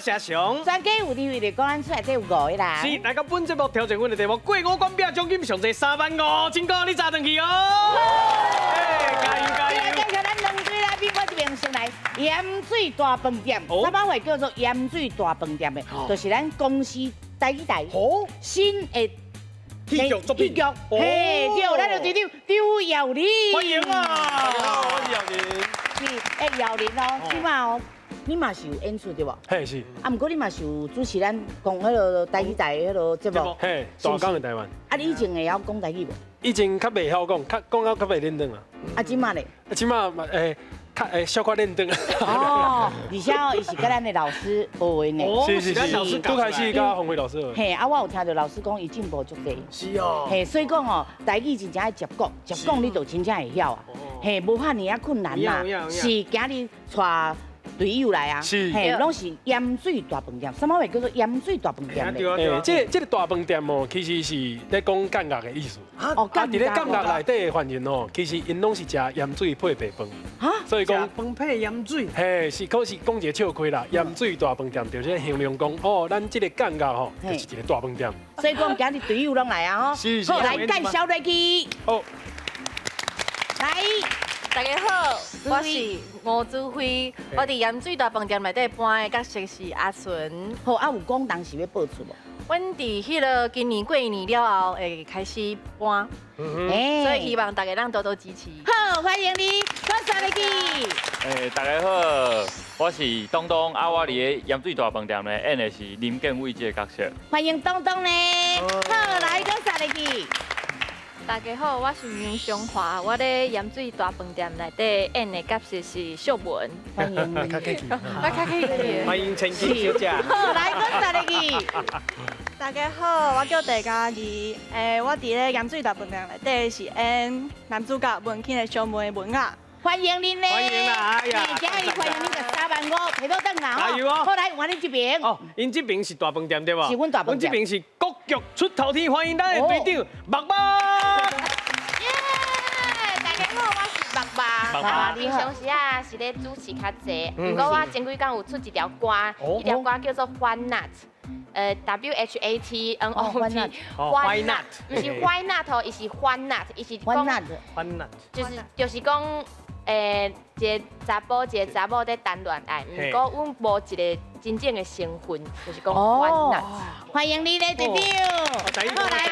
是阿翔。全家有智慧的講，咱厝內底有五个人。是，來到本節目挑戰阮的題目，過五關拼獎金上濟35,000塊，你紮轉去哦！加油加油！來介紹咱兩隊來賓，我這邊先來鹽水大飯店，啥物話叫做鹽水大飯店的？就是咱公視台語台新的戲劇作品，戲劇，嘿，對，咱的隊長張耀林。歡迎啊！大家好，我是耀林。是，欸，耀林哦，這擺哦，你嘛是有演出對無？嘿，是。啊，毋過你嘛是有主持咱講彼个台語台彼个節目。嘿，大港的台灣。啊，你以前會曉講台語無？以前較袂曉講，較講到較袂輪轉啊。啊，這擺咧？啊，這擺嘛會較會小可輪轉。哦，而且哦，伊是佮咱的老師學的呢。是是是，拄開始佮洪輝老師學。嘿，啊，我有聽著老師講，伊進步足濟。是哦。嘿，所以講哦，台語真正愛接講，接講你就真正會曉啊。嘿，無遐爾仔困難啦。是，今日帶隊友來啊，嘿，攏是鹽水大飯店，啥物話叫做鹽水大飯店咧？欸，這個大飯店哦，其實是咧講鋼樂的意思。哦，啊，佇咧鋼樂內底的犯人哦，其實𪜶攏是食鹽水配白飯。哈？所以講飯配鹽水。嘿，是，可是講一個笑話啦，鹽水大飯店就是形容講，哦，咱這個鋼樂吼，就是一個大飯店。所以講今日隊友攏來啊，吼。是是。好，來介紹落去。好。來。大家好，我是吳祖輝，我佇鹽水大飯店內底扮的角色是阿純。好，啊有講當時欲播出無？阮佇彼个今年過年了後會開始播，所以希望大家攏多多支持。好，歡迎你，多謝你。欸，大家好，我是東東，啊，我佇个鹽水大飯店呢演的是林建偉這个角色。歡迎東東呢，好，來，多謝你。大家好，我是楊松華，我咧鹽水大飯店內底演的角色是秀文。歡迎，較客氣，我較客氣。歡迎千金小姐。好，來，閣再來。大家好，我叫鄭嘉怡，欸，我佇咧鹽水大飯店內底是演男主角文慶的小妹文雅。歡迎恁咧！歡迎啦！哎呀，今日歡迎恁個3萬5提倒轉來。加油哦！好，來換恁這邊。哦，𪜶這邊是大飯店對無？是阮大飯店。阮這邊是國劇出頭天，歡迎咱的隊長木木。耶！大家好，我是木木。平常時啊是咧主持較濟，毋過我前幾工有出一條歌，彼條歌叫做《Why Not》。WHATNOT，Why not？毋是 Why not 哦，伊是 Why not，伊是講 Why not？就是講。欸，一個查埔，一個查某佇談戀愛，毋過阮無一個真正的身份，就是講 Why not。歡迎你咧，隊長。好，來，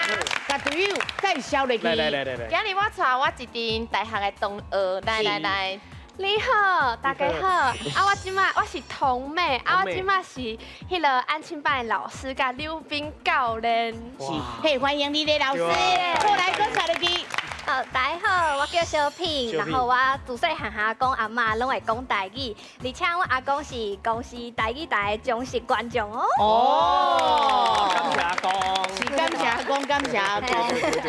共隊友介紹落去。來來來來來。今日我帶我一陣大學的同學，來來來。你好，大家好。啊，我這擺我是童妹，啊，我這擺是彼个安親班的老師佮溜冰教練。是，嘿，歡迎你咧，老師。好，來，閣帶落去。大家好，我叫小品，然後我自細漢阿公阿嬤攏會講台語，而且阮阿公是公視台語台的忠實觀眾哦。哦，感謝阿公，是感謝阿公，感謝阿公。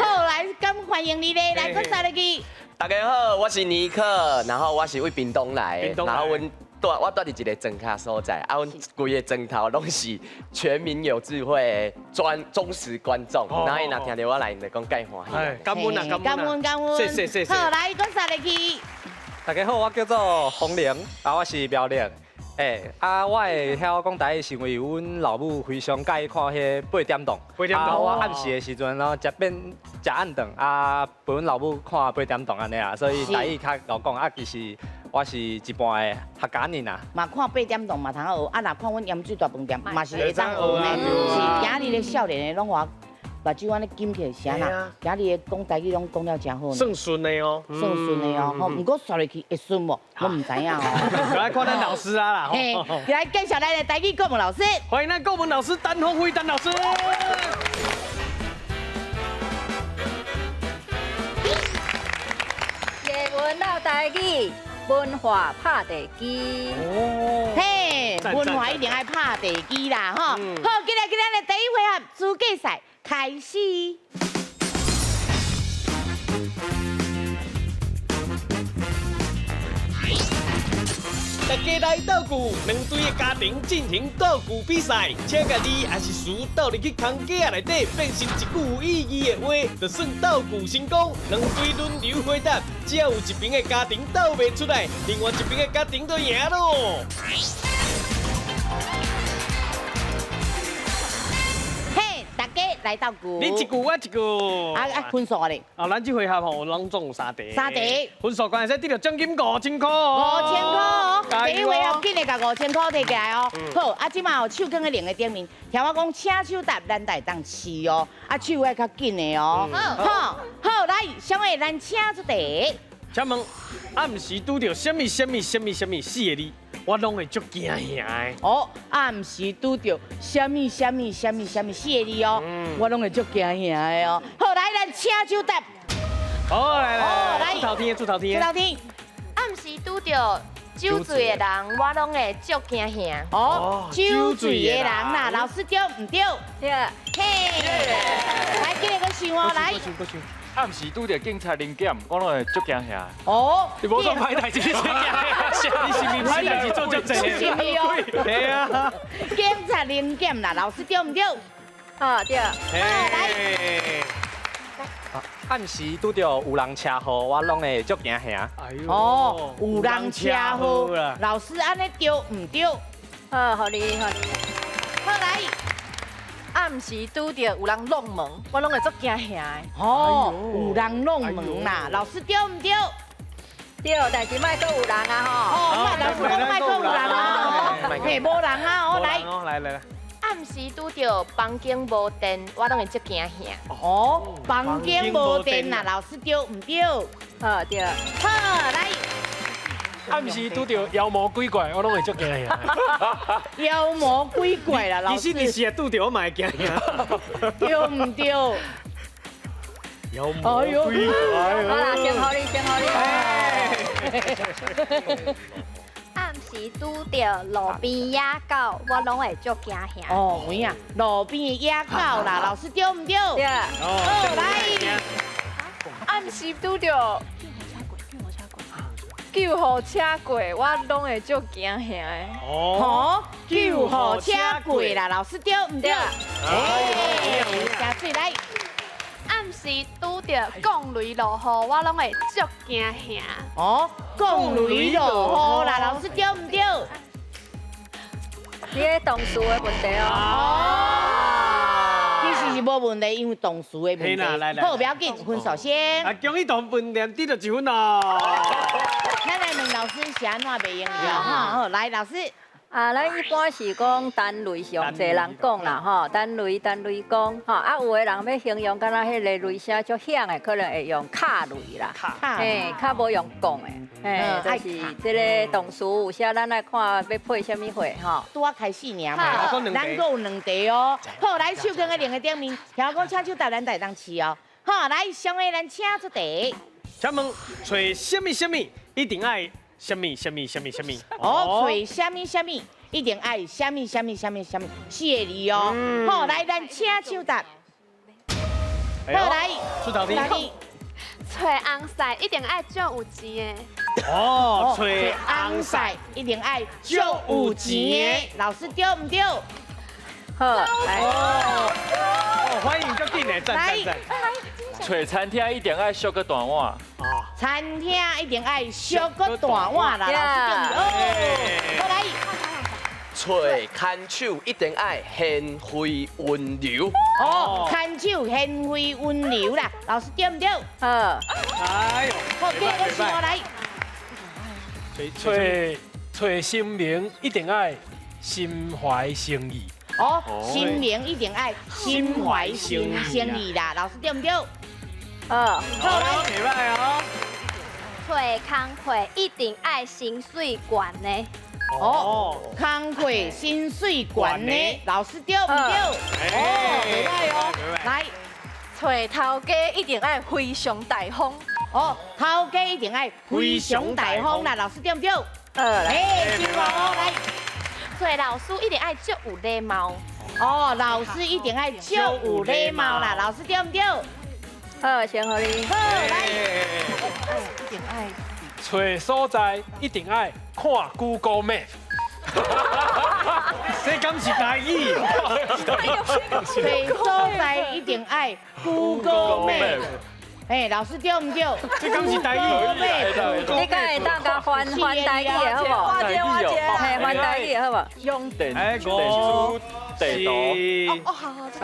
好，來，咁歡迎你咧，來，閣帶落去。大家好，我是尼克，然後我是為屏東來的，然後阮住我住佇一个莊跤所在，啊，阮規个莊頭攏是全民有智慧的專忠實觀眾，然後𪜶若聽著我來，𪜶就講蓋歡喜。感恩啊，感恩感恩。謝謝謝謝。好，來，閣帶落去。大家好，我叫做洪玲，啊，我是苗栗。欸，啊，我會曉講台語是因為阮老母非常佮意看彼个八點檔。八點檔。啊，我暗時的時陣，然後食變食暗頓，啊，陪阮老母看八點檔按呢啊，所以台語較𠢕講。啊，其實我是一半的客家人啊。嘛看八點檔嘛通學，啊，若看阮鹽水大飯店嘛是會當學呢。是，今日的少年的攏予目睭按呢金起來是按怎？今日的講台語攏講了誠好呢。算順的哦，算順的哦，吼。毋過煞落去會順無？我毋知影哦。來看咱老師啊啦，嘿，來介紹咱的台語國文老師。歡迎咱國文老師陳鳳輝陳老師。藝文鬥台語，文化拍地基。哦，嘿，文化一定愛拍地基啦，吼。好，今日今日的第一回合資格賽開始。大家來鬥具，兩隊的家庭進行鬥具比賽，請共字抑是詞鬥入去空格仔內底，變成一句有意義的話，就算鬥具成功。兩隊輪流回答，只要有一邊的家庭鬥袂出來，另外一邊的家庭就贏囉。來鬥句。你一句我一句。啊啊，分數咧？啊，咱這回合吼，攏總有三題。三題。分數關係得著獎金5000箍。5000箍哦，第一回合緊來共5000箍提起來哦。好，啊，這馬有手囥佇鈴的頂面，聽我講，請手答，咱才會當試哦。啊，手愛較緊的哦。好，好，來，小妹，咱請出題。請問，暗時拄著啥物啥物啥物啥物四个字，我攏會足驚嚇的。哦，暗時拄著啥物啥物啥物啥物四個字哦，我攏會足驚嚇的哦。好，來，咱請手答。好，來來來，出頭天，出頭天。出頭天。暗時拄著酒醉的人，我攏會足驚嚇。哦，酒醉的人啦，老師對毋對？對。嘿，來，繼續閣想哦，來。暗時拄著警察臨檢，我攏會足驚嚇。哦，你無做歹代誌，你是毋是歹代誌做足濟？是毋是哦？對啊。警察臨檢啦，老師對毋對？啊對。好，來。暗時拄著有人車禍，我攏會足驚嚇。哦，有人車禍，老師按呢對毋對？好，予你，予你。好來。暗時拄著有人弄門，我攏會足驚嚇的。哦，有人弄門啦，老師對毋對？對，但是莫閣有人啊吼。哦，老師講莫閣有人啊，嘿，無人啊，哦來。來來來。暗時拄著房間無電，我攏會足驚嚇。哦，房間無電啦，老師對毋對？好對。好來。暗時拄著妖魔鬼怪，我攏會足驚嚇。妖魔鬼怪啦，老師。其實你是拄著，我嘛會驚嚇。對毋對？妖魔鬼怪。好啦，先予你，先予你。暗時拄著路邊野狗，我攏會足驚嚇。哦，有影，路邊野狗啦，老師對毋對？對。好，來。暗時拄著救護車過，我攏會足驚嚇的。哦，救護車過啦，老師對毋對？哎，誠媠來。暗時拄著降雷落雨，我攏會足驚嚇。哦，降雷落雨啦，老師對毋對？你咧動詞的問題哦。其實是無問題，因為動詞的問題。好，不要緊，分數先。啊，恭喜大飯店得著一分哦。咱來問老師是按怎袂用著？好，來老師。啊，咱一般是講單雷上濟人講啦，吼，單雷單雷公，吼，啊，有的人欲形容敢若彼个雷聲足響的，可能會用敲雷啦，嘿，較無用講的，嘿，就是這个動詞，有時咱來看欲配啥物貨，吼。拄仔開始爾嘛，咱閣有兩題哦。好，來手囥佇鈴的頂面，聽我講，請手答咱才會當試哦。好，來上個咱請出題。請問揣啥物啥物一定愛啥物啥物啥物啥物？哦，揣啥物啥物一定愛啥物啥物啥物啥物四个字哦。好，來咱請手答。好，來，出頭天。揣翁婿一定愛足有錢的。哦，揣翁婿一定愛足有錢的。老師對毋對？好，來。哦，歡迎足緊的，讚讚讚。揣餐廳一定愛俗閣大碗。餐廳一定愛俗閣大碗啦，老師對毋對？好，來。揣牽手一定愛賢惠溫柔。哦，牽手賢惠溫柔啦，老師對毋對？好。哎呦，好，繼續想我來。揣揣神明一定愛心懷誠意。哦，神明一定愛心懷誠意啦，老師對毋對？好，好來，袂䆀哦。揣工課一定愛薪水懸的。哦，工課薪水懸的，老師對毋對？哦，袂䆀哦。來，揣頭家一定愛非常大方。哦，頭家一定愛非常大方啦，老師對毋對？哎，真好哦，來。揣老師一定愛足有禮貌。哦，老師一定愛足有禮貌啦，老師對毋對？好，先予你。好，來。一定愛。揣所在一定愛看 Google Map。這敢是台語？揣所在一定愛 Google Map。哎，老師對毋對？這敢是台語？你敢會當共翻翻台語的好無？嘿，翻台語的好無？用電五、地图。哦哦，好好。地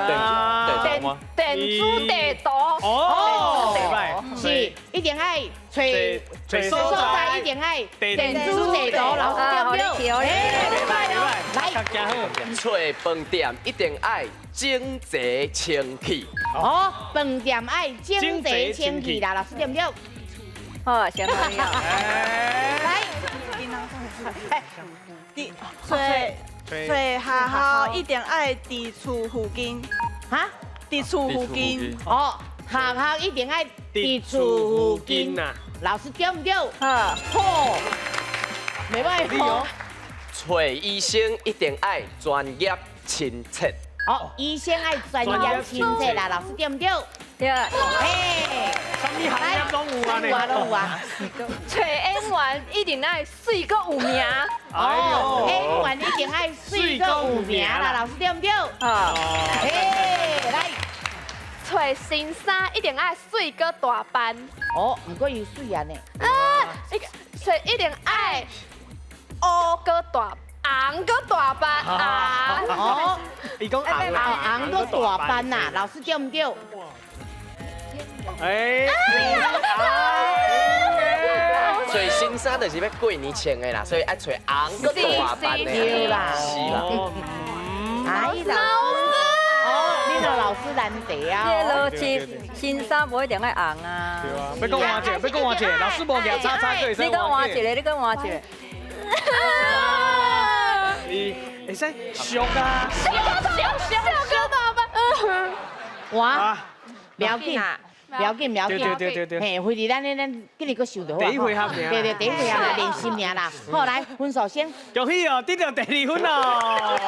图吗？电子地图。哦，是，一定爱揣揣所在，一定爱电子地图，老师对不对？哎，来，揣饭店一定爱整齐清气。哦，饭店爱整齐清气啦，老师对不对？好，先来。来，揣揣学校一定爱伫厝附近。哈？伫厝附近。哦，学校一定爱伫厝附近啊。老师对不对？好，袂歹哦。揣医生一定爱专业亲切。哦，医生爱专业亲切啦，老师对不对？对。嘿，啥物行业拢有啊？拢有啊。揣演员一定爱媠阁有名。哦，演员一定爱媠阁有名啦，老师对不对？好。嘿，来。揣先生一定爱媠阁大班。哦，毋过伊媠啊呢。啊，揣一定爱乌阁大红阁大班啊。哦，伊讲红红阁大班呐，老师对毋对？哎，揣新衫就是欲过年穿的啦，所以爱揣红阁大班的。对啦，是啦。哎，老师，哦，你老老师难得啊。这个逻辑，新衫无一定爱红啊。对啊，欲讲换一个，欲讲换一个，老师无举叉叉，你讲换一个，你讲换一个。你会使俗啊？俗俗俗大班。哇，不要紧。不要紧，不要紧，对对对对。嘿，回伫咱咱咱今日阁想著好。第一回合尔。对对，第一回合来练习尔啦。好，来分数先。恭喜哦，得到第二分哦。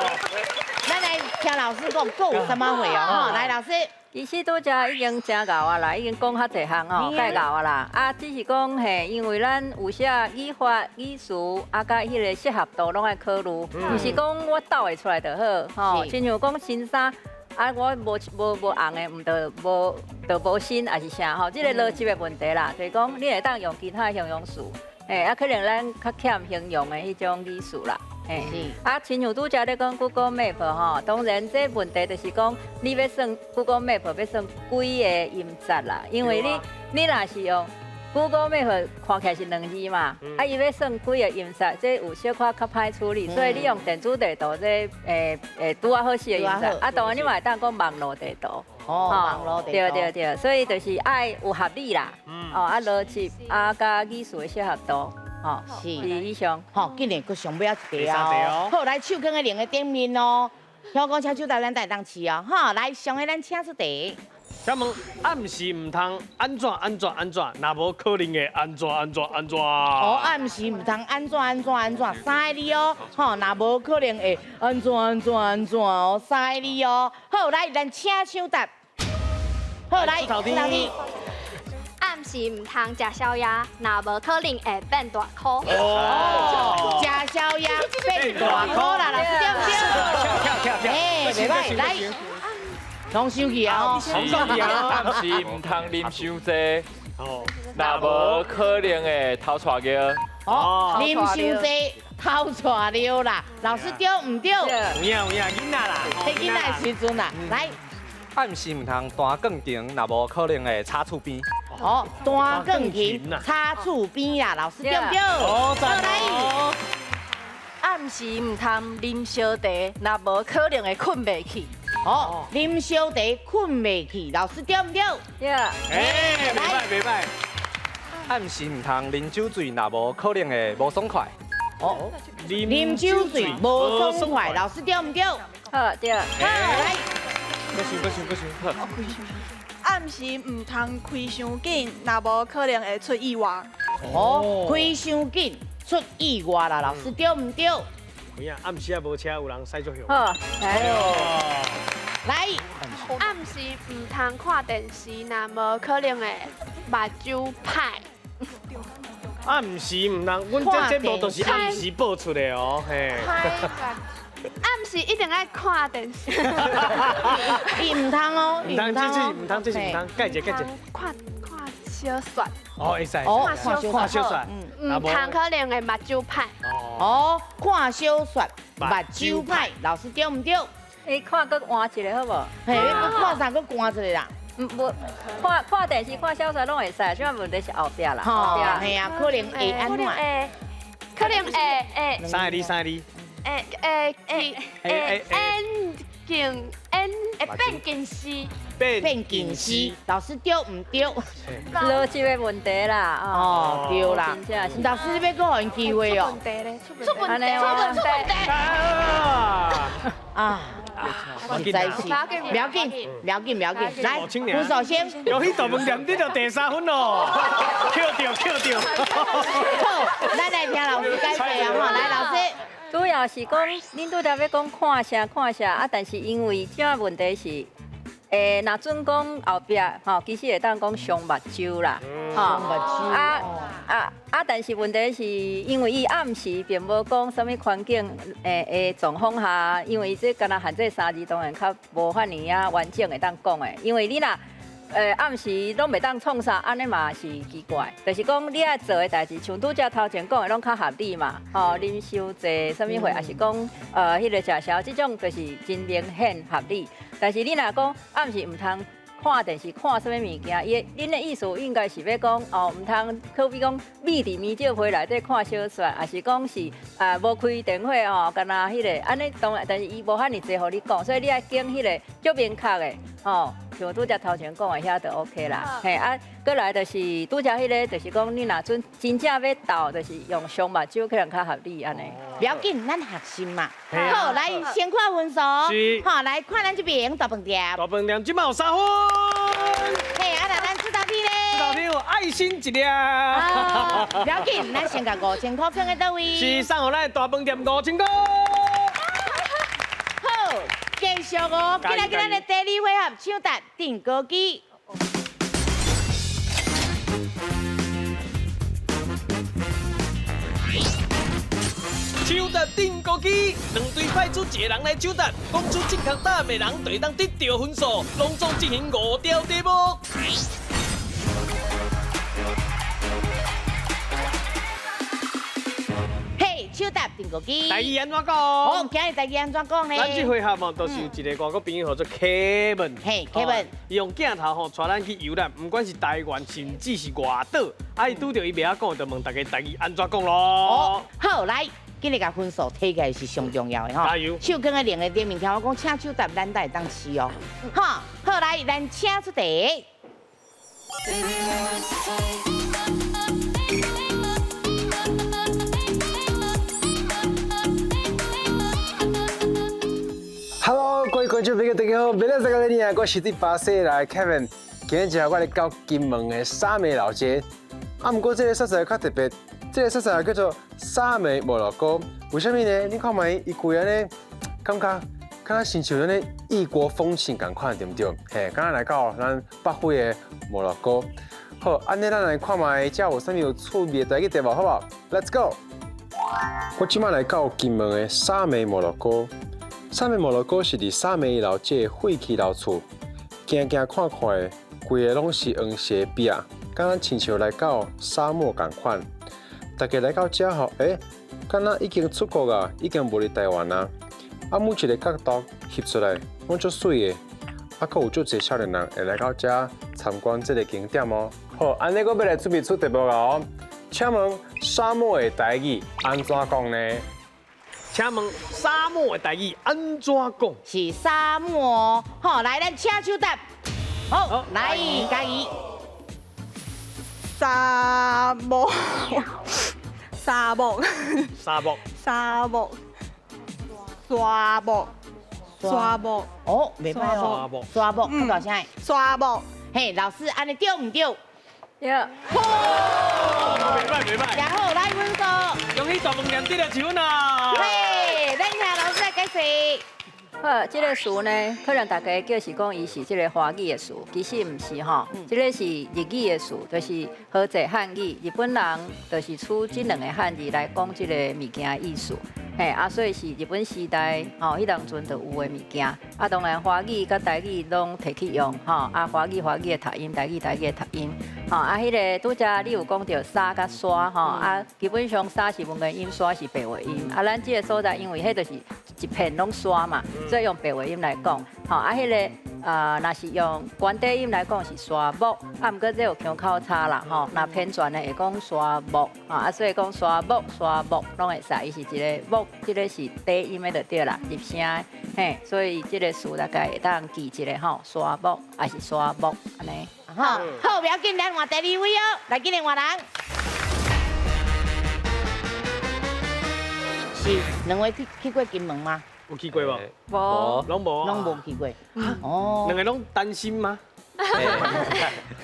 咱来听老师讲，阁有啥物货哦？吼，来老师。其实拄才已经真𠢕啊啦，已经讲较济项哦，介𠢕啊啦。啊，只是讲嘿，因为咱有时语法、语词啊，佮彼个适合度拢爱考虑，毋是讲我斗会出来就好，吼。亲像讲新衫。啊，我无无无红的，毋著无著无新，抑是啥吼？这个逻辑的问题啦，就是讲你会当用其他形容词，嘿，啊，可能咱较欠形容的彼种语词啦，嘿。啊，亲像拄才咧讲 Google Map 吼，当然这问题就是讲你欲算 Google Map 欲算几个音节啦，因为你你若是用 Google Map 看起来是两字嘛，啊，伊欲算几个音节，这有小可较歹处理，所以你用电子地图这会会拄仔好四个音节，啊，当然你嘛会当讲网路地图，哦，网路地图，对对对，所以就是爱有合理啦，哦，啊逻辑啊佮语词的适合度，哦，是以上，吼，竟然阁上尾仔一题哦，好，来手囥佇两个顶面哦，听讲车手台咱会当试哦，哈，来上个咱请出题。请问暗时毋通按怎按怎按怎，若无可能会按怎按怎按怎。哦，暗时毋通按怎按怎按怎，三个字哦，吼，若无可能会按怎按怎按怎哦，三个字哦。好，来，咱请抢答。好，来，出头天。暗时毋通食宵夜，若无可能会变大箍。哦，食宵夜变大箍啦，老师对毋对？哎，袂歹，来。拢生气啊！生气啊！暗时毋通啉伤济，若无可能会头掣尿。哦，啉伤济头掣尿啦，老师对毋对？有影有影，囡仔啦，彼囡仔的时阵啦，来。暗时毋通弹钢琴，若无可能会插厝边。哦，弹钢琴插厝边啦，老师对毋对？哦，来。暗时毋通啉烧茶，若无可能会睏袂去。哦，啉烧茶睏袂去，老师对毋对？对。哎，袂歹袂歹。暗时毋通啉酒醉，若无可能会无爽快。哦，啉酒醉无爽快，老师对毋对？好，对。好，来。阁想阁想阁想，好。暗时毋通开伤紧，若无可能会出意外。哦，开伤紧出意外啦，老师对毋对？有影，暗时啊无车，有人驶足凶。好，哎呦，来，暗时毋通看电视，若无可能会目睭歹。暗时毋通，阮这节目都是暗时播出的哦，嘿。暗时一定爱看电视。伊毋通哦，毋通，这是毋通，这是毋通，改一个改一个。看看小说。哦，会使。哦，看小说。毋通可能会目睭歹。哦，看小说目睭歹，老师对毋对？你看閣換一个好無？嘿，你看啥閣換一个啦？無看看電視、看小說攏會使，這擺問題是後壁啦。後壁，嘿啊，可能會按怎？可能會會。三个字，三個字。會會會會眼鏡眼會變近視。變近視，老師對毋對？邏輯的問題啦。哦，對啦。老師你欲閣予𪜶機會哦。出問題，出問題，啊，實在是，不要緊，不要緊，不要緊，來，分數先。恭喜大飯店得到第三分咯，扣掉，扣掉。好，咱來聽老師解釋啊，來老師。主要是講，恁拄才欲講看啥看啥啊，但是因為這問題是。若準講後壁吼，其實會當講傷目睭啦，吼啊啊啊！但是問題是因為伊暗時並無講啥物環境的狀況下，因為這敢若限這三字當然較無遐爾仔完整會當講的，因為你若暗時攏袂當創啥，按呢嘛是奇怪，就是講你愛做的代誌，像拄才頭前講的攏較合理嘛，吼，啉傷濟啥物貨，抑是講彼个食潲，這種就是真明顯合理。但是你若講暗時毋通看電視，看啥物物件，伊恁的意思應該是欲講哦，毋通好比講覕佇棉罩被內底看小說，抑是講是啊無開電火哦，敢若彼个按呢當然，但是伊無遐爾濟予你講，所以你愛揀彼个足明確的吼，像拄才頭前講的遐就 OK 啦。嘿啊，閣來就是拄才彼个，就是講你若準真正欲鬥，就是用雙目睭可能較合理按呢。不要緊，咱學習嘛。好，來先看分數。好，來看咱這邊大飯店。大飯店這擺有三分。嘿，啊，那咱四大天咧？四大天有愛心一粒。不要緊，咱先共5000箍放佇佗位？是送予咱大飯店5000箍。好，繼續哦，過來，咱的第二回合搶答釘孤枝。搶答釘孤枝，兩隊派出一個人來搶答，講出正確答案的人就會當得著分數，攏總進行5條題目。嘿，搶答釘孤枝。台語按怎講？哦，今日台語按怎講呢？咱這回合嘛，就是有一个外國朋友叫做 Kevin。嘿，Kevin。伊用鏡頭吼帶咱去遊覽，不管是台灣，甚至是外島，啊，伊拄著伊袂曉講，就問大家台語按怎講囉。哦，好，來。緊來共分數提起來是上重要的吼。加油！手囥佇另一頂面，聽我講，請手答，咱才會當試哦。好，好來，咱請出題。 Hello，各位觀眾朋友，大家好，明仔載個你啊，我是佇巴西來的 Kevin，今日我來到金門的沙美老街。啊，毋過這个所在較特別，這个所在叫做沙美摩洛哥。為啥物呢？你看覓，伊規按呢，感覺敢若親像按呢異國風情仝款，對毋對？嘿，敢若來到咱北非的摩洛哥。好，按呢咱來看覓，遮有啥物有趣味的台語題目，好無？Let's go！我這擺來到金門的沙美摩洛哥。沙美摩洛哥是佇沙美老街廢棄老厝，行行看看的，規个攏是黃色壁，敢若親像來到沙漠仝款。大家來到遮吼，敢若已經出國啊，已經無佇台灣啊。啊，每一个角度翕出來，攏足媠的。啊，閣有足濟少年人會來到遮參觀這个景點哦。好，按呢我欲來準備出題目哦。請問沙漠的台語按怎講呢？請問沙漠的台語按怎講？是沙漠。好，來，咱請手答。好，來，嘉怡。沙漠，沙漠，沙漠，沙漠，沙漠，沙漠。哦，袂歹哦。沙漠，較大聲。沙漠。嘿，老師，按呢對毋對？對。好，袂歹袂歹。然後來分數。恭喜大飯店得著一分啊！嘿，咱請老師來解釋。好，這个詞呢，可能大家叫是講伊是這个華語的詞，其實毋是吼，這个是日語的詞，就是和製漢語。日本人就是取這兩个漢字來講這个物件的意思。嘿，啊，所以是日本時代吼，彼當陣就有的物件。啊，當然華語佮台語攏提去用，吼，啊，華語華語的讀音，台語台語的讀音。吼，啊，彼个拄才你有講著沙佮沙，吼，啊，基本上沙是文言音，沙是白話音。啊，咱這个所在因為彼就是一片攏沙嘛，所以用白话音來講，吼啊，彼个啊，若是用懸低音來講是沙漠，啊，毋過這有腔口差啦，吼，若偏轉的會講沙漠，啊，所以講沙漠沙漠攏會使，伊是一个木，這个是低音的就對啦，入聲的，嘿，所以這个詞大概會當記一下吼，沙漠還是沙漠按呢。好，好，不要緊，咱換第二位哦，來，緊來換人。是兩位去過金門嗎？有去過無？無，攏無，攏無去過。哦，兩個攏單身嗎？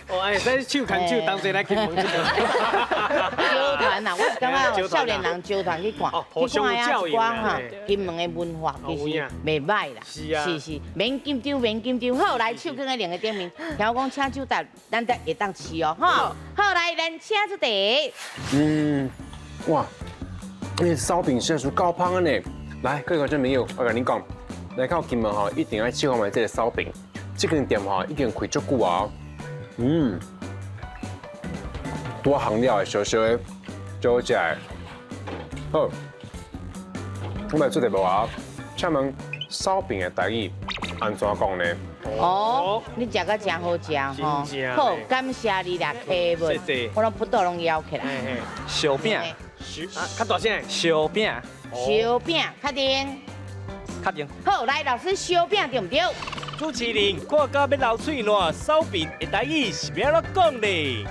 哦，哎，使手牽手同齊來金門這個。招團啊，我是感覺少年人招團去看，去看遐一寡哈金門的文化其實袂歹啦。是啊，是是，免緊張，免緊張。好，來手囥在另個頂面，聽我講請手搭，咱才會當試哦。好，好來，咱請出題。嗯，哇，那燒餅實在是夠香的呢。來，各位觀眾朋友，我共你講，來到金門吼，一定愛試看覓這個燒餅。這間店吼已經開足久啊，嗯，多行料的，小小的，足好食的。好，我來做題目啊，請問燒餅的台語按怎講呢？哦，你食甲真好食吼，好，感謝你啦，客文，我攏腹肚攏枵起來。燒餅，較大聲。燒餅，燒餅，確定。確定。好，來老師，燒餅對毋對？主持人看到欲流喙瀾，燒餅的台語是欲按怎講咧？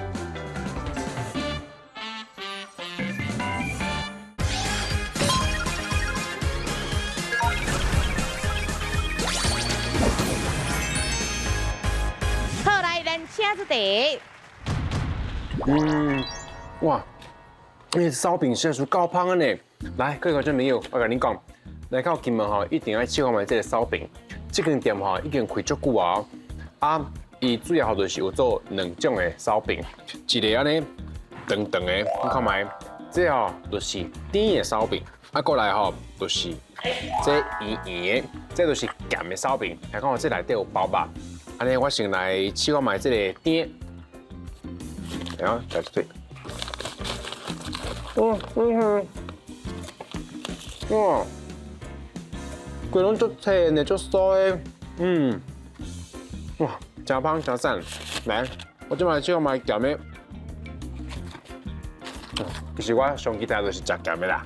好，來，咱請出題。嗯，哇，那燒餅實在是夠香的呢。來，各位觀眾朋友，我共你講，來到金門吼，一定愛試看覓這個燒餅。這間店吼已經開足久啊，啊，伊主要就是有做兩種的燒餅，一个按呢長長的，你看覓，這吼就是甜的燒餅，啊，過來吼就是這圓圓的，這就是鹹的燒餅。來看這內底有包肉，按呢我先來試看覓這个甜，然後食一喙，嗯嗯哼，哇！規攏足脆的，足酥的，嗯，哇，真香真讚！來，我這擺試看覓鹹的，其實我上期待就是食鹹的啦。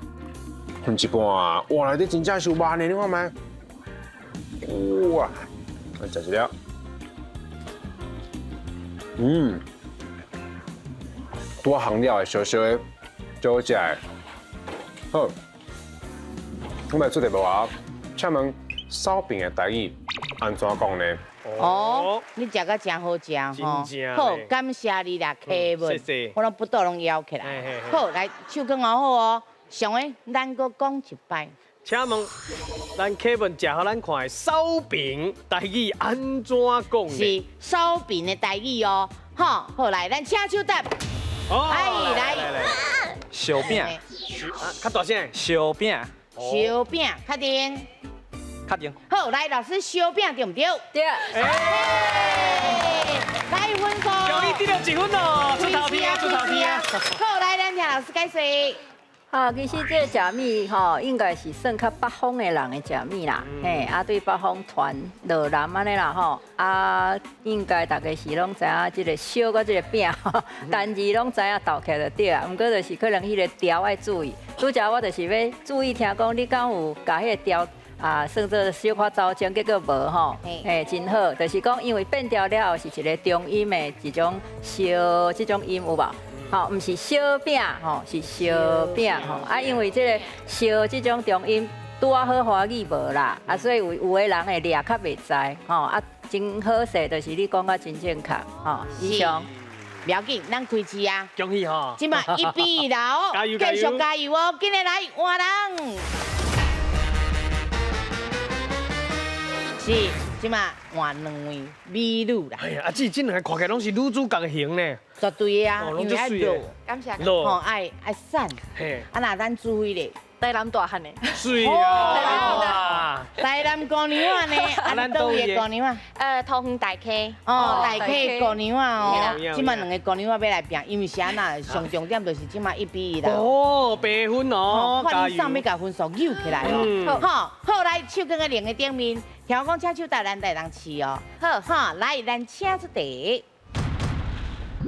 分一半，哇，內底真正是有肉呢，你看覓？哇，來食一粒，嗯，多行料的，小小的，足好食的。好，我來做題目啊。請問燒餅的台語按怎講呢？哦，你食甲真好食吼，好，感謝你啦，客文，我攏腹肚攏枵起來。好，來手囥好好哦。上个咱閣講一擺。請問咱客文食予咱看的燒餅台語按怎講呢？是燒餅的台語哦。好，好來，咱請手答。哎，來。燒餅。較大聲。燒餅。燒餅，確定。確定。好，來老師，燒餅對毋對？對。來分數。恭喜得到一分哦，出頭天啊，出頭天啊。好，來咱聽老師解說。啊，其實這個食物吼，應該是算較北方的人的食物啦。嘿，啊對北方傳落南按呢啦吼，啊應該大家是攏知影這個燒佮這個餅，單字攏知影鬥起來就對啊。毋過就是可能彼个調愛注意。拄才我就是欲注意聽講，你敢有共彼个調啊算做小可走鐘，結果無吼。嘿，真好，就是講因為變調了後是一个中音的一種燒這種音有無？吼，毋是燒餅吼，是燒餅吼。啊，因為這个燒這種中音拄仔好華語無啦，啊，所以有有的人會掠較袂知吼。啊，真好勢，就是你講甲真正確吼。以上，不要緊，咱開始啊。恭喜吼！這馬1比1哦，加油繼續加油哦！緊來來換人。是，這馬換兩位美女啦。哎呀，啊，這兩个看起來攏是女主角的型呢。絕對的啊，因為愛露，感謝。吼，愛瘦。嘿。啊，若咱注意咧，台南大漢的。水啊！台南姑娘仔呢？啊，佗位的姑娘仔？桃園大溪。哦，大溪姑娘仔哦。這擺兩个姑娘仔欲來拚，因為是按怎？上重點就是這擺1比1啦。哦，八分哦，看你上欲共分數扭起來哦。好，好來，手囥佇鈴的頂面，聽我講，請手答咱才會當試哦。好，哈，來，咱請出題。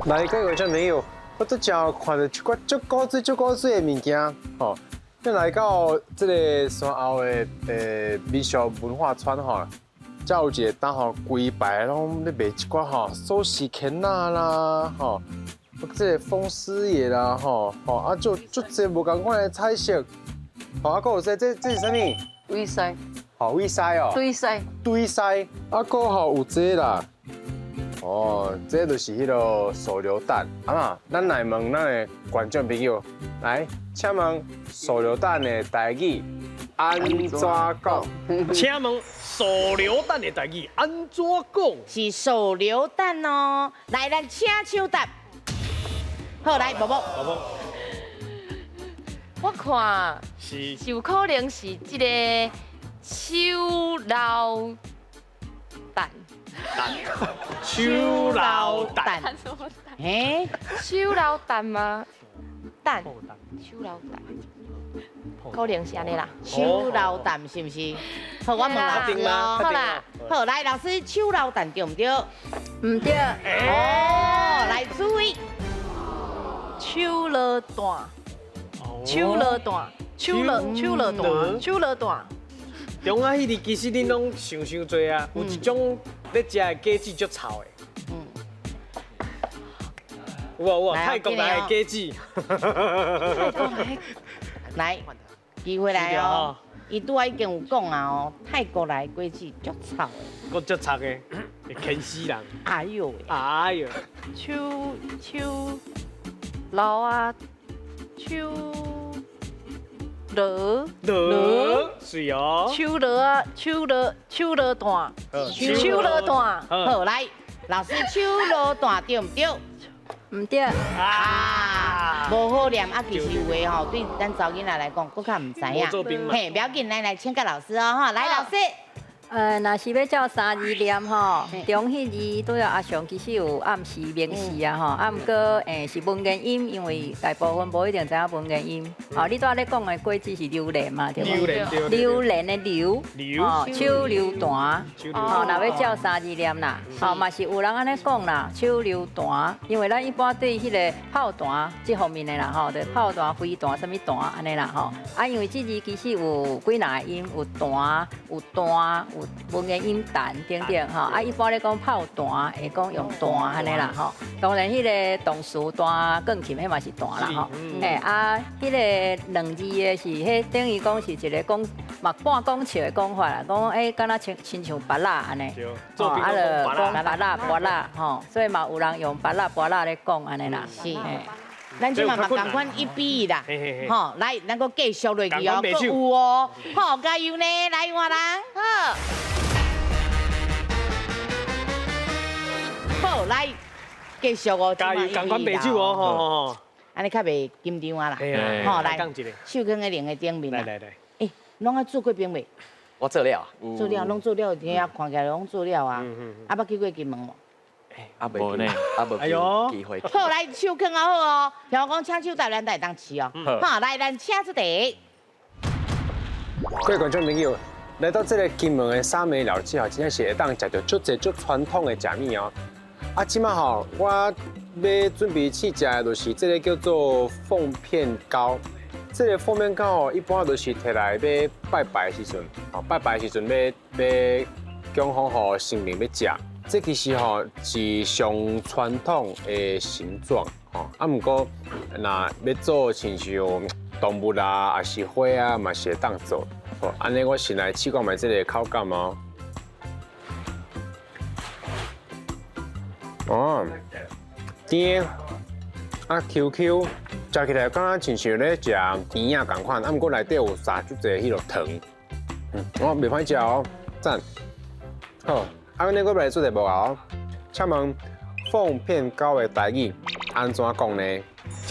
來，各位觀眾朋友，我拄才看著一寡足古錐、足古錐的物件，吼。咱來到這个山後的民俗文化村吼，才有一个摊吼，規排攏咧賣一寡吼鎖匙圈仔啦，吼，這个風獅爺啦，吼，吼啊，足足濟無仝款的彩色，吼啊，閣有這這這是啥物？堆屎。吼，堆屎哦。堆屎。堆屎，啊，閣吼有這啦。哦，這就是彼个手榴彈。啊，咱來問咱的觀眾朋友，來，請問手榴彈的台語按怎講？請問手榴彈的台語按怎講？是手榴彈哦。來，咱請手答。好，來，寶寶。寶寶。我看是有可能是這个手榴彈。手榴彈，嘿，手榴彈嗎？彈，手榴彈，可能是按呢啦。手榴彈是毋是？好，我問老師哦。好啦，好，來，老師，手榴彈對毋對？毋對。哦，來注意，手榴彈，手榴彈，手榴手榴彈，手榴彈。中仔彼日其實恁攏想傷濟啊，有一種咧食的果子足臭的。有啊有啊，泰國來的果子。來，機會來哦。伊拄仔已經有講啊哦，泰國來的果子足臭的。閣足臭的，會牽死人。哎喲，哎喲。手手老啊，手。螺螺是哦，手螺啊，手螺手螺蛋，手螺蛋。好，來，老師，手螺蛋對毋對？毋對。啊，無好念啊，其實有的吼，對咱查某囡仔來講，閣較毋知影。嘿，不要緊，來來，請教老師哦，哈，來，老師。若是欲照三字念吼，中彼字拄仔阿翔其實有暗示明示啊吼，啊毋過是文言音，因為大部分無一定知影文言音。哦，你拄仔咧講的果子是榴蓮嘛，對無？榴蓮的榴，哦，手榴彈，哦，若欲照三字念啦，哦，嘛是有人按呢講啦，手榴彈，因為咱一般對彼个炮彈這方面的啦吼，就炮彈、飛彈、啥物彈按呢啦吼，啊，因為這字其實有幾若个音，有彈、有彈、有文言音彈等等吼，啊，一般咧講炮彈，會講用彈按呢啦吼。當然，彼个動詞彈鋼琴，彼嘛是彈啦吼。嘿，啊，彼个兩字的是，彼等於講是一个講嘛半講笑的講法啦，講欸，敢若親像芭樂按呢，吼，啊，就講芭樂芭樂吼，所以嘛有人用芭樂芭樂咧講按呢啦。是，咱這擺嘛仝款1比1啦，吼，來，咱閣繼續落去哦，閣有哦，好，加油呢，來換人，好。好，來，繼續哦，加油，仝款白酒哦，吼，按呢較袂緊張啊啦，吼，來，手囥佇鈴的頂面啦，來來來，欸，攏愛做過兵未？我做了，做了，攏做了，聽看起來攏做了啊，啊，捌去過金門無？啊，無呢，啊無機會。好，來，手囥好哦，聽我講，請手答咱才會當試哦。好，來，咱請出題。各位觀眾朋友，來到這个金門的沙美老街吼，真正是會當食著足濟足傳統的食物哦。啊，這擺吼，我欲準備試食的，就是這个叫做鳳片糕。這个鳳片糕哦，一般就是提來欲拜拜的時陣，吼拜拜的時陣欲供奉予神明欲食。這其實吼是上傳統的形狀，吼啊，毋過若欲做親像動物啊，抑是花啊，嘛是會當做。好，按呢我先來試看覓這个口感哦。哦，甜，啊 Q Q，食起來敢若親像咧食甜仔仝款，啊毋過內底有撒足濟彼落糖。哦，袂歹食哦，讚。好。啊，阮閣來做題目啊！請問鳳片糕的台語按怎講呢？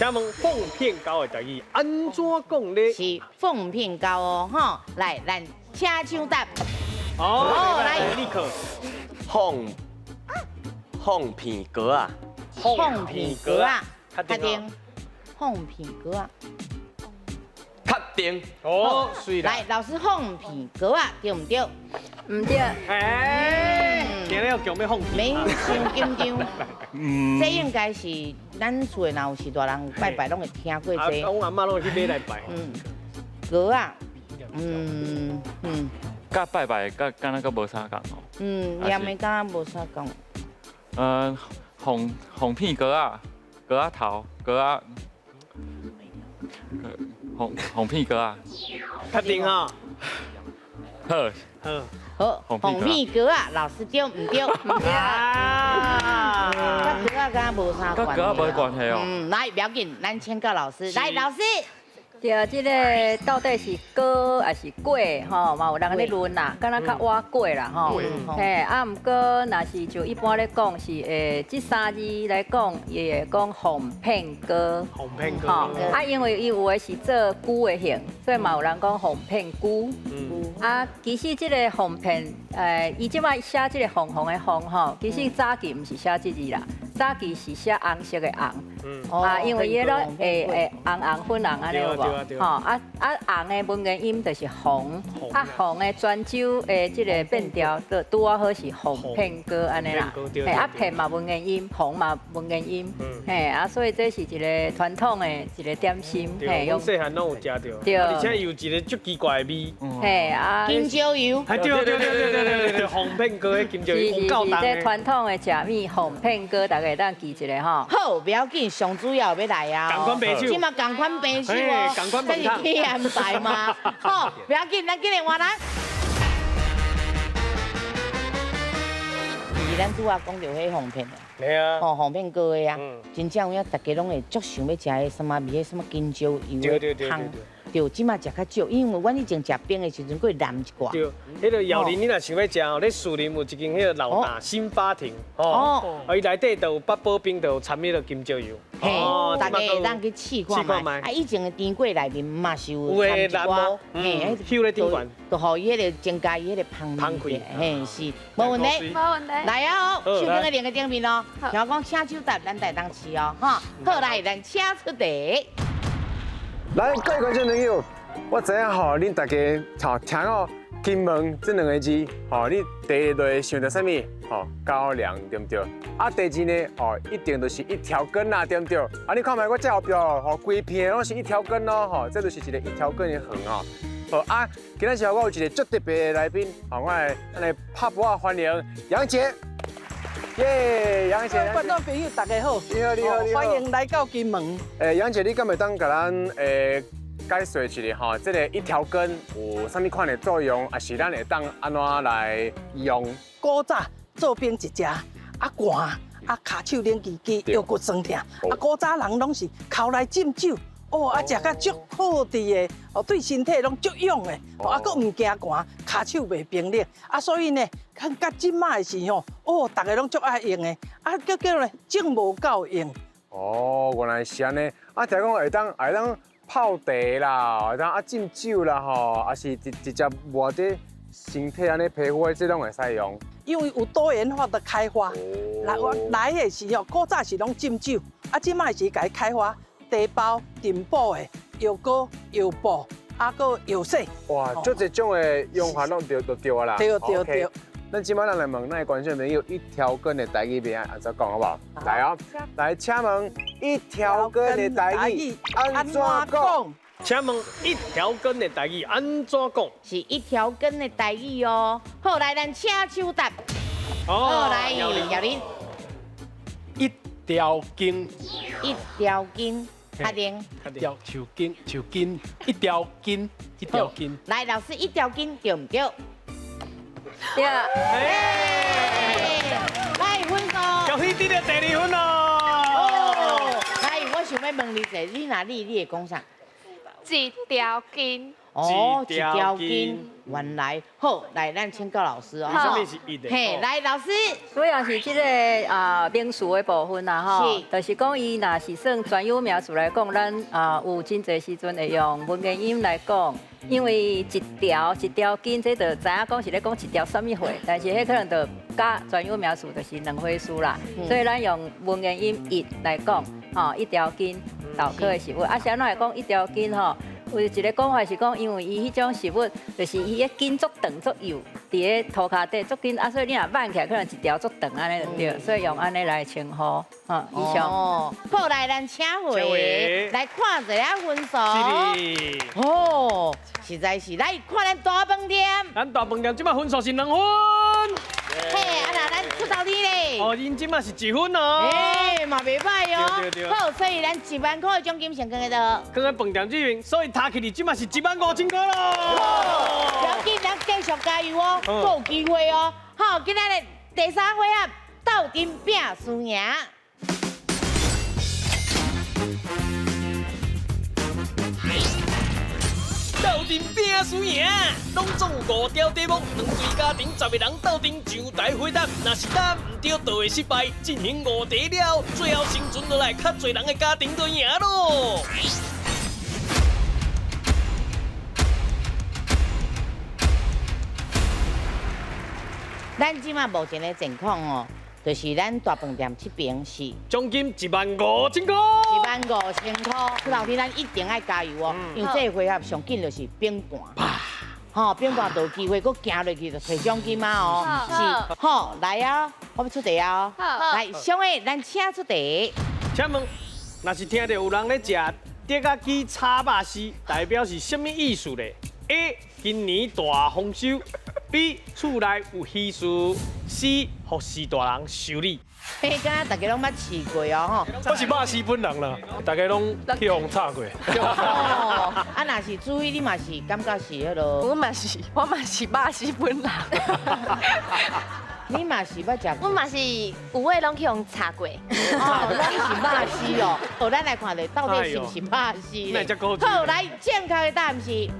请问凤片糕的台语按怎讲咧？是凤片糕哦，吼，来，咱请抢答。哦，来，立刻。凤片糕啊。凤片糕啊，确定。凤片糕啊。确定。哦，水来，老师，凤片糕啊，对毋对？毋对。哎，今日要强欲凤片。免伤紧张。这应该是咱厝的，若有是大人有拜拜，拢会听过这。阮阿嬷拢会去买来拜。糕啊，佮拜拜，佮敢若阁无啥仝哦。念的敢若无啥仝。凤片糕仔，糕仔头，糕仔，凤片糕仔。确定哈？好。好，好，凤片糕仔，老师对毋对？毋对。佮糕仔敢若无啥关系。佮糕仔无关系哦。来，不要紧，咱请教老师。来，老师。对，这个到底是糕还是粿吼？嘛有人咧论啦，敢若较倚粿啦吼。嘿，啊，毋过若是就一般咧讲是，这三字来讲，伊会讲凤片糕。凤片糕。啊，因为伊有的是做龟的形，所以嘛有人讲凤片龟。啊，其实这个凤片，伊这摆写这个凤凰的凤吼，其实早期毋是写这字啦，早期是写红色的红。啊，因为伊个会红红粉红按呢有无？吼啊啊红的文言音就是红，啊红的泉州的这个变调，就拄仔好是凤片糕按呢啦。嘿，啊片嘛文言音，红嘛文言音，嘿啊，所以这是一个传统的一个点心。嘿，阮细汉拢有食著，对，而且有一个足奇怪的味。嘿啊，金蕉油。对对对对对对对，凤片糕的金蕉油，是是是，这传统的食物凤片糕，大家会当记一下吼。好，不要紧，上主要欲来啊！仝款白手，这嘛仝款白手哦，这是去安排吗？好，不要紧，咱紧来换人。其实咱拄仔讲著彼凤片的，对啊，吼凤片糕的啊，真正有影，大家拢会足想欲食彼啥物味，彼啥物金蕉油的汤。对，这马食较少，因为阮以前食冰的时阵，阁会淋一寡。对，彼个瑶林，你若想欲食哦，咧士林有一间彼个老大新发亭，哦，伊内底就有八宝冰，就有掺彼个金蕉油。嘿，大家会当去试看觅。啊，以前的甜粿内面嘛是有掺一寡，嘿，香咧顶悬，就予伊彼个增加伊彼个芳味。嘿，是，无问题。无问题。来啊，手顶的两个顶面哦，听我讲请手答，咱会当试哦，哈。好，来，咱请出题。来，各位观众朋友，我知影吼，恁大家吼听到金门这两个字，吼，你第一就会想到啥物？吼，高粱，对毋对？啊，第二呢，吼，一定就是一条根啦，对毋对？啊，你看觅我这后壁吼，规片拢是一条根咯，吼，这就是一个一条根的园吼。好啊，今仔日我有一个足特别的来宾，吼，我来咱来拍鼓仔欢迎杨姐。耶，杨姐，观众朋友大家好，你好，你好，你好，欢迎来到金门。杨姐，你敢会当共咱解说一下吼，这个一条根有啥物款的作用，抑是咱会当按怎来用？古早做冰一食，啊寒，啊跤手冷吱吱，腰骨酸疼，啊古早人拢是烤来浸酒。哦，啊，食甲足好滴的，哦，对身体拢足勇的，哦，啊，阁毋惊寒，跤手袂冰冷，啊，所以呢，较这摆的时吼，哦，逐个拢足爱用的，啊，结果呢，种无够用。哦，原来是按呢，啊，听讲会当泡茶啦，会当啊浸酒啦吼，抑是直接抹伫身体按呢皮肤的，这拢会使用。因为有多元化的开发，来我来的时候，古早是拢浸酒，啊，这摆是共伊开发。茶包、炖补的药膏、药布，啊，阁药水。哇，足济种的用法拢对都对啊啦。对对对。咱这摆咱来问咱的观众朋友，一条根的台语欲按怎讲好无？来哦，来，请问一条根的台语按怎讲？请问一条根的台语按怎讲？是一条根的台语哦。好，来，咱请手答。好，来，姚玲。一条根。一条根。确定。一条树根，树根，一条根，一条根。来，老师，一条根对毋对？对。来，分数。恭喜得到第二分咯。来，我想欲问你一下，你若你，你会讲啥？一条根。哦，一條筋，原來好，來咱請教老師哦。啥物是一的？嘿，來老師，主要是這个名詞的部分啦，吼，就是講伊若是算專有名詞來講，咱有真濟時陣會用文言音來講，因為一條一條筋，這就知影講是咧講一條啥物貨，但是彼可能就佮專有名詞就是兩回事啦，所以咱用文言音一來講，吼，一條筋豆科的食物，啊，是按怎會講一條筋吼？有一个講法是講，因為伊彼種食物，就是伊的筋足長足幼，佇咧塗跤底足緊，啊，所以你若挽起來可能一條足長按呢就對，所以用按呢來稱呼。以上。好，來咱請回來看一下分數。哦，實在是來看咱大飯店。咱大飯店這擺分數是2分。嘿，啊那咱出頭天咧。哦，𪜶這擺是1分哦。欸，嘛袂歹哦。好，所以咱1萬塊的獎金先放佇佗？放佇飯店這邊，所以塔起哩這擺是1萬5千塊咯。不要緊，咱繼續加油哦，閣有機會哦。好，今仔日第三回合鬥陣拼輸贏。鬥陣拼輸贏，攏總有5條題目，兩隊家庭10個人鬥陣上台回答，若是答毋對，就會失敗。進行5題了，最後生存落來較濟人的家庭就贏咯。咱這馬目前的情況哦，就是咱大飯店這邊是獎金1萬5千塊，1萬5千塊。出頭天咱一定愛加油哦，因為這個回合上緊就是反盤，吼，反盤就有機會閣行落去就提獎金啊哦，是，好，來啊，我欲出題啊，來，小偉，咱請出題。請問，若是聽著有人咧食竹仔雞炒肉絲，代表是啥物意思咧？A. 今年大豐收。B 厝內有喜事，C 服侍大人修理。嘿，敢若大家攏捌試過哦，吼。我是肉絲本人啦，大家攏去予炒過。哦，啊，若是注意，你嘛是感覺是彼啰。我嘛是，我嘛是肉絲本人。你嘛是捌食過？我嘛是有的攏去予炒過。哦，攏是肉絲哦。好，咱來看咧，到底是毋是肉絲咧？好，來正確的答案是。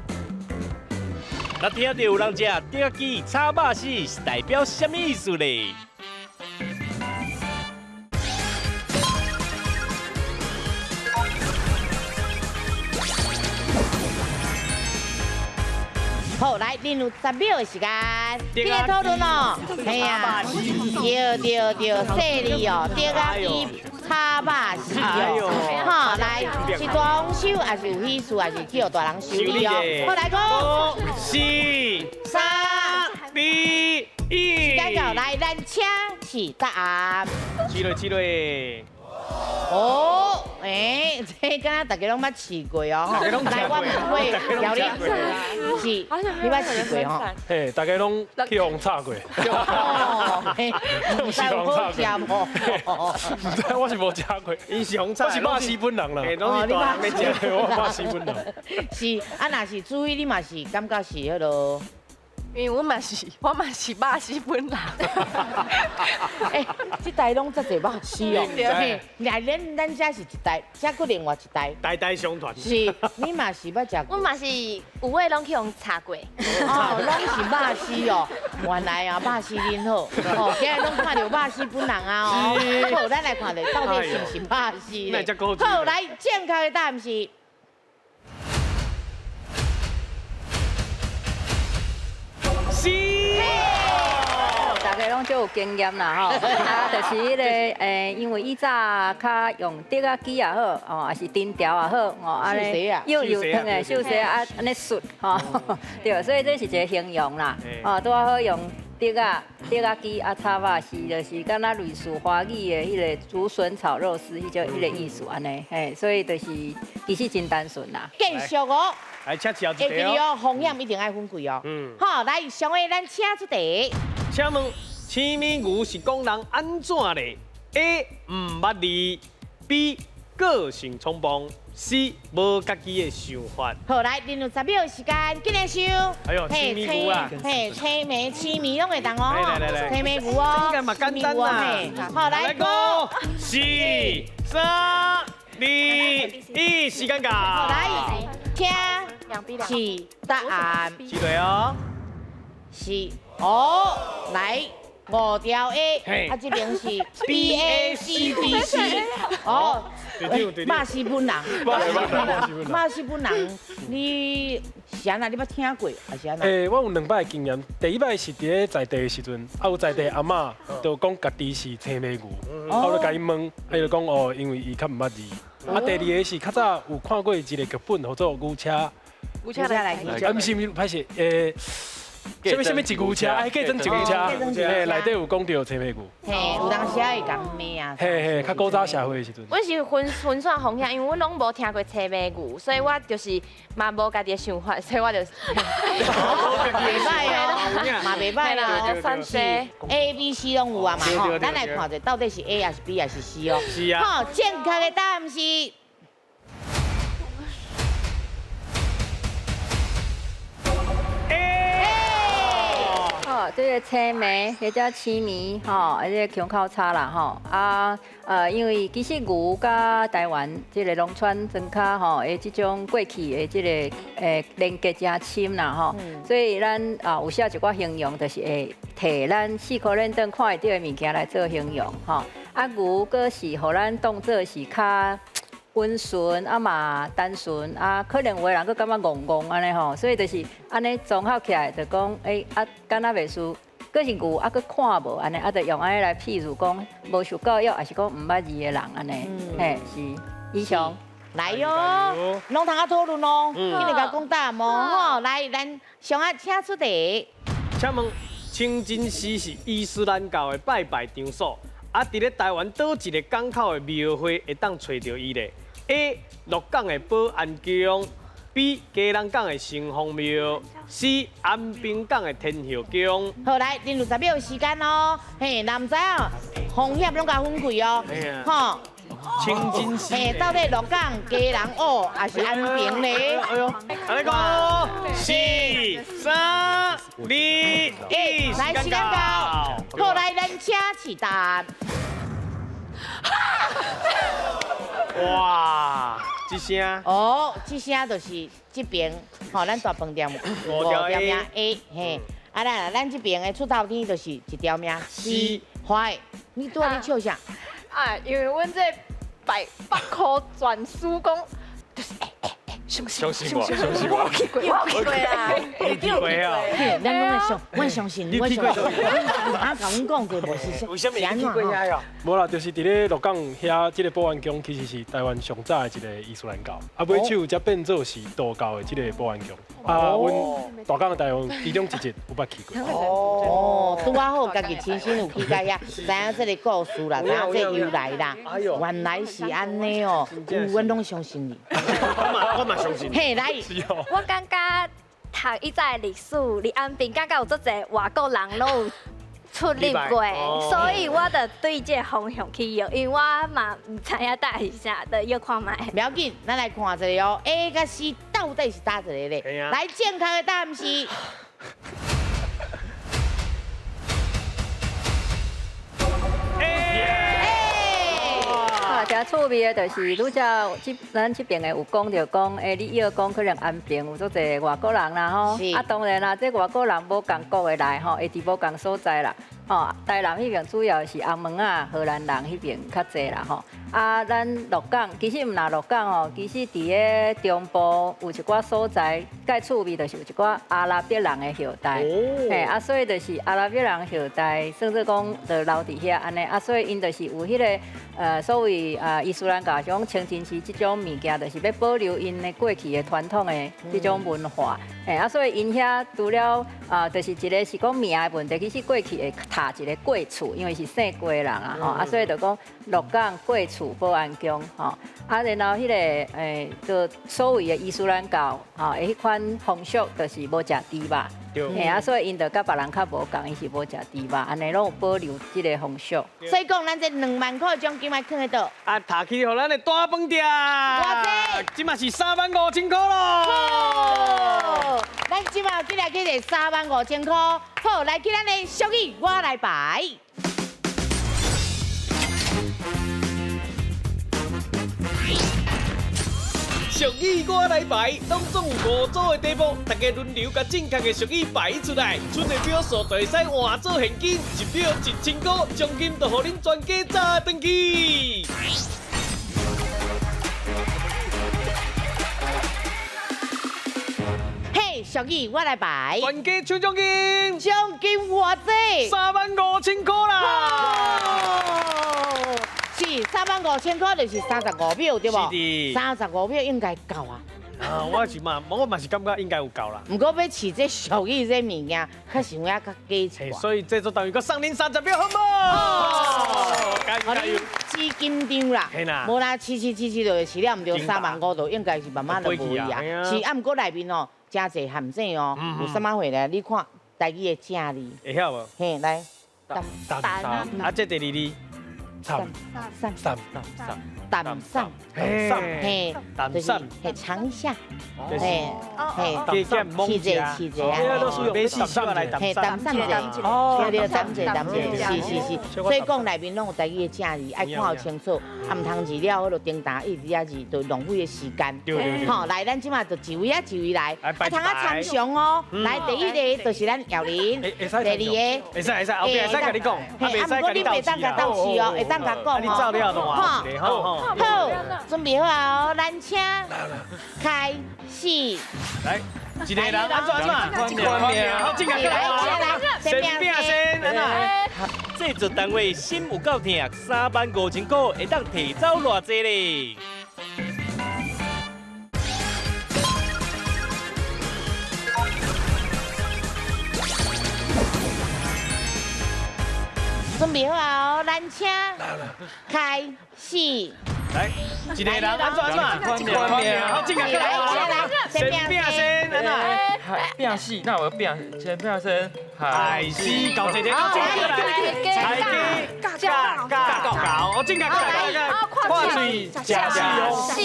若聽著有人食竹仔雞炒肉絲，是代表啥物意思咧？好，來，恁有10秒的時間，這個討論哦，嘿啊，對對對，細膩哦，竹仔雞炒肉絲哦，哈，來，是大豐收，還是有喜事，還是去予大人修理哦？好，來，5、4、3、2、1，時間到，來，咱請示答案。試落試落。哦，欸，這敢若大家攏捌試過哦，來，我問過調理，是，你捌試過吼？嘿，大家攏去予炒過。哦，嘿，毋知有好食無？毋知，我是無食過。伊是予炒，我是肉絲本人啦。哦，你捌食，我肉絲本人。是，啊，若是注意，你嘛是感覺是彼啰。因為我嘛是，我嘛是肉絲本人。欸，這代攏遮濟肉絲哦。嘿，來，咱這是一代，這閣另外一代。代代相傳。是，你嘛是捌食過？我嘛是有的攏去予炒過。哦，攏是肉絲哦。原來啊，肉絲恁好。哦，今日攏看著肉絲本人啊哦。好，咱來看著到底是毋是肉絲咧？好，來，正確的答案是。是，大家攏足有經驗啦吼，啊，就是彼个，因為以早較用竹仔機也好，哦，還是藤條也好，哦，按呢又又湯的壽司啊，按呢媠，吼，對，所以這是一個形容啦，哦，拄仔好用竹仔機啊炒肉絲，就是敢若類似華語的彼个竹筍炒肉絲，彼種彼個意思按呢，嘿，所以就是其實真單純啦。繼續哦。來，請吃一題哦。風險一定愛分開哦。嗯。好，來，上位咱請出題。請問，青米牛是講人按怎咧？A 毋捌字，B 個性衝動，C 無家己的想法。好，來，恁有10秒時間，緊來想。哎呦，青米牛啊！嘿，青梅、青米攏會當哦。來來來，青梅牛哦。應該嘛簡單啦。好，來，5、4、3、2、1，時間到。好，來，聽两 B 两。是答案。是对哦。是哦，來五條 A，啊這邊是 B A C D C，哦，馬是本人，馬是本人，你是按怎？你捌聽過還是按怎？欸，我有兩擺經驗，第一擺是佇咧在地的時陣，啊有在地阿嬤就講家己是青眉牛，啊我就共伊問，啊伊就講哦，因為伊較毋捌字。啊第二个是較早有看過一個劇本，叫做牛車，牛車來，啊毋是毋是，歹勢，欸。啥物啥物一牛車，哎，計裝一牛車，嘿，內底有講著青眉牛。嘿，有當時會共罵啊。嘿嘿，較古早社會的時陣。阮是分分散風險，因為阮攏無聽過青眉牛，所以我就是嘛無家己的想法，所以我就。袂歹哦，嘛袂歹啦。是 A、B、C 攏有啊嘛吼，咱來看者到底是 A 還是 B 還是 C 哦。是啊。好，正確的答案是。這個青眉或者青眉吼，啊，這個腔口差啦吼，啊，因為其實牛佮台灣這個農村莊跤吼，的這種過去的這個連結誠深啦吼，所以咱啊有寫一寡形容，就是會提咱四箍連頓看會著的物件來做形容吼。啊，牛閣是予咱當做是較溫順啊嘛單純啊，可能有的人閣感覺戇戇按呢吼，所以就是按呢綜合起來就講，欸啊，敢若袂輸，閣是牛啊，閣看無按呢，啊，就用按呢來譬如講無受教育，抑是講毋捌字的人按呢，嘿是。以上來喲，攏通啊討論哦，緊來共講答案哦，吼，來，咱上啊請出題。請問清真寺是伊斯蘭教的拜拜場所，啊，佇咧台灣佗一個港口的廟會會當揣著伊咧？A. 鹿港的保安宮，B. 基隆港的城隍廟，C. 安平港的天后宮。好，來，進入10秒時間哦。嘿，若毋知影，風險攏共分開哦。吼，清真寺。嘿，到底鹿港、基隆哦，還是安平咧？哎呦，按呢講，4、3、2、1，來，時間到。好，來，咱請起答案。哇，這聲哦，這聲就是這邊，吼，咱大飯店五條命 A，嘿，啊啦，咱這邊的出頭天就是一條命 C。壞，你拄仔咧笑啥？啊，因為阮這百百科全書講，就是相信我，相信我，我去過，我去過啊，你去過啊？咱攏會相，我相信，我相信。啊，共阮講過無是？為啥物你去過遐喲？無啦，就是佇咧鹿港遐，這個保安宮其實是台灣上早的一個伊斯蘭教，啊，尾手才變做是道教的這個保安宮。啊，阮大港的台灣其中一日有捌去過。哦，拄仔好，家己親身有去過遐，知影這個故事啦，知影這個由來啦。原來是按呢哦，阮攏相信你。我嘛相信。嘿，來，我感覺讀以前的歷史，佇安平感覺有足濟外國人攏有出入過，所以我就對這個方向去搖，因為我嘛毋知影到底是啥，就搖看覓。不要緊，咱來看一下哦，A 佮 C 到底是佗一個咧？來，正確的答案是。誠趣味的，就是拄才這咱這邊的有講著講，欸，你臆講可能安平有足濟外國人啦吼，啊當然啦，這外國人無仝國的來吼，會佇無仝所在啦，吼，台南彼邊主要是紅毛仔、荷蘭人彼邊較濟啦吼，啊，咱鹿港其實毋若鹿港吼，其實佇咧中部有一寡所在，較趣味就是有一寡阿拉伯人的後代，嘿，啊，所以就是阿拉伯人後代，算做講就留佇遐按呢，啊，所以𪜶就是有彼個所謂伊斯蘭教像清真寺這種物件，就是欲保留𪜶的過去的傳統的這種文化，嘿，啊，所以𪜶遐除了啊，就是一個是講名的問題，其實過去會塔一個過厝，因為是姓郭的人啊，吼，啊，所以就講鹿港過厝保安宮，吼，啊，然後彼個就所謂的伊斯蘭教，吼，彼款風俗就是無食豬肉。嘿啊，所以𪜶就佮別人較無仝，伊是無食豬肉，按呢攏有保留這個風俗。所以講，咱這2萬塊獎金愛囥佇佗？啊，提去予咱的大飯店。偌濟？這馬是35000塊咯。咱這馬進來去個35000塊，好，來去咱的俗語，我來排。俗俗语我来排，当中有5组的题目，大家轮流共正确的俗语排出来，剩的秒数就会使换做现金，1秒1000块，奖金就予恁全家炸转去。嘿，俗语我来排，全家抢奖金，奖金偌济？35000块啦！是35000块，就是35秒，对无？是的。35秒应该够啊。啊，我嘛是感觉应该有够啦。毋过欲饲这俗语这物件，较想要较加一寡。所以这组单位阁送恁30秒，好无？加油加油！资紧张啦，无啦，饲饲饲饲就会饲了，毋著3万5就应该是慢慢就无去啊。是啊，毋过内面哦，真济陷阱哦，有啥物货咧？你看台语的正字。会晓无？嘿，来。担。啊，这第二字。三三三淡散，嘿，就是嘿，尝一下，嘿，嘿，试者试者啊，嘿，淡散者，对对，淡者淡者，是是是，所以讲内面拢有台语的正字，爱看清楚，啊，毋通字了，彼落叮当一直遐字，就浪费的时间。好，来，咱这马就一位啊一位来，啊，通啊参详哦。来，第一个就是咱耀林，第二个，会使会使，后壁会使共你讲，嘿，啊，毋过你袂当共斗试哦，会当共讲哦。你走了就换一个，好。好，准备好哦，咱请开始。来，一个人按怎按怎？好，进来，来，先拼先，安怎？制作单位心有够疼，35000块会当提走偌济咧？准备好哦，咱请开始。来，一个人按怎按怎？好，进来，来，来，先拼先，安怎？拼死，那我拼先拼先，海丝搞一个，搞一个，海鸡，加加搞，我进来，来来，看嘴，食四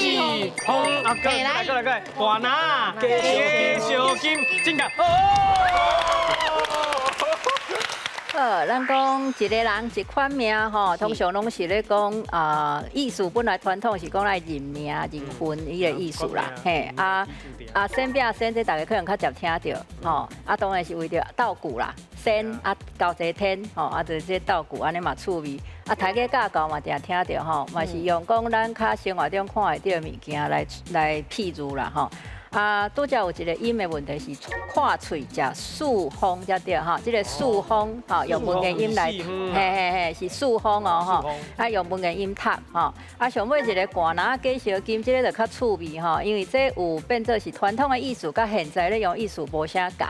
风，啊，过来过来过来，大拿，加小金，进来，好，咱讲一个人一款命吼，通常拢是咧讲啊，意思本来传统是讲来认命认婚伊个意思啦，嘿啊啊先拼先，这大家可能较常听著吼，啊当然是为著道具啦，先啊交齐天吼，啊就这道具按呢嘛趣味，啊台语教教嘛定听著吼，嘛是用讲咱较生活中看会著的物件来譬喻啦吼。啊，拄才有一个音的问题是看喙食四方才对吼，这个四方吼用文言音来，嘿嘿嘿，是四方哦吼，啊用文言音读吼，啊上尾一个寒篮加烧金，这个就较趣味吼，因为这有变做是传统的意思，佮现在咧用意思无啥仝。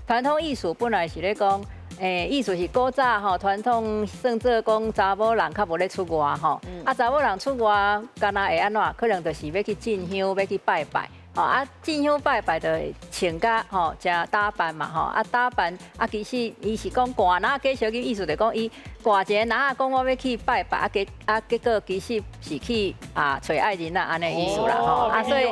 传统意思本来是咧讲。意思是古早吼，传统算做讲查某人较无咧出外吼，啊查某人出外，敢若会按怎？可能就是欲去进香，欲去拜拜。吼啊，进香拜拜就会穿甲吼，诚打扮嘛吼，啊打扮啊，其实伊是讲寒篮加烧金，意思就讲伊挂一个篮仔，讲我欲去拜拜，啊结啊结果其实是去啊揣爱人啊，按呢意思啦吼，啊所以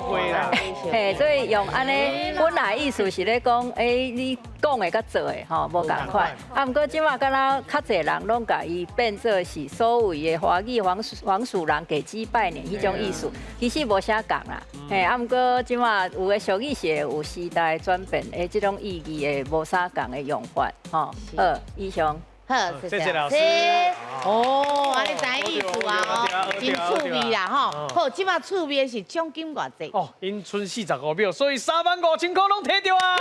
嘿，所以用按呢本来意思是咧讲，你讲的佮做的吼无仝款，啊毋过这马敢若较济人拢共伊变做是所谓的华语黄鼠狼给鸡拜年彼种意思，其实无啥仝啦，嘿，啊毋过这马有的俗语是会有时代转变的这种意义的无啥仝的用法，吼。好，以上。好，谢谢老师。哦，按呢知意思啊，哦，真趣味啦，吼。好，这马趣味的是奖金偌济？哦，𪜶賰45秒，所以35000块拢提著啊！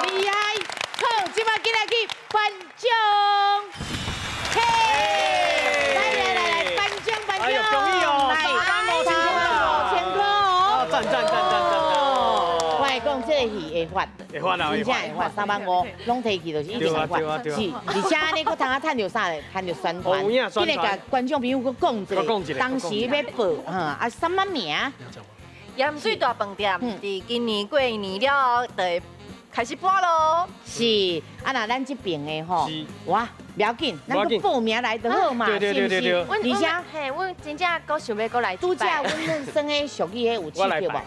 厉害！好，这马紧来去颁奖。嘿，来来来来，颁奖颁奖！哎呦，恭喜哦，35000块哦！赞赞赞赞赞！我会讲这个戏会发，会发啊，真正会发，3万5拢提去就是一定会发。是，而且按呢，阁通啊趁著啥咧？趁著宣传，紧来共观众朋友阁讲一下，当时欲报，哈啊，啥物名？盐水大饭店，伫今年过年了后，就会开始播咯。是，啊若咱这边的吼，哇，不要紧，咱阁报名来就好嘛，是毋是？而且，嘿，阮真正阁想欲阁来。拄才阮耍的俗语，彼有刺激无？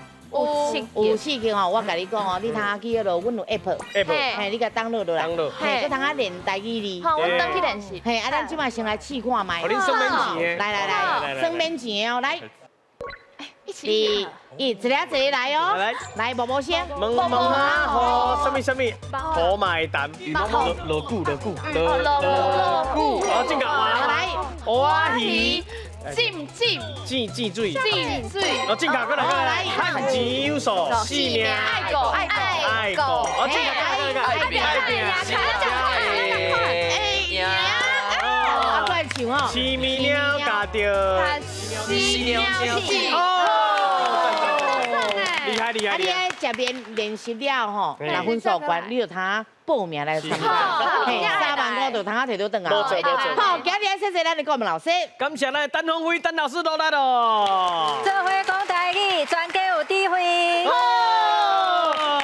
有刺激吼，我共你讲哦，你通去彼落，阮有 app，嘿，你共 download 落来，嘿，阁通啊练台语字。好，阮转去练习。嘿，啊，咱这马先来试看觅。予恁算免钱的。来来来，算免钱的哦，来。一起。二、一，一个一个来哦。来，来，宝宝先。蒙蒙啊吼，什么什么，土麦蛋，落落久落久，落落久，哦，正确来，蚵仔鱼，浸浸，浸浸水，浸水，哦，正确，过来过来，趁钱有数，性命，爱狗爱狗爱狗，哦，正确，过来过来，爱拼爱拼，哎呀，啊，过来唱哦。生物鸟咬著，死鸟死，哦，厉害厉害！啊，你爱食练练习了吼，若分数悬，你就通报名来参加。嘿，3万5就通摕到转来。无错无错。好，今日谢谢咱的顾问老师，感谢咱的陈芳辉陈老师落来咯。做伙讲台语，全家有智慧。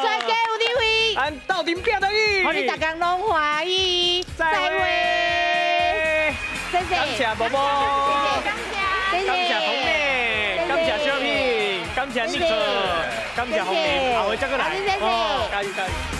全家有智慧。咱斗阵拼台语。予你逐工拢欢喜。再会。谢谢。感谢宝宝。谢谢。感谢红妹，感谢小品，感谢尼克，感谢红林，下回再过来。谢谢。加油加油。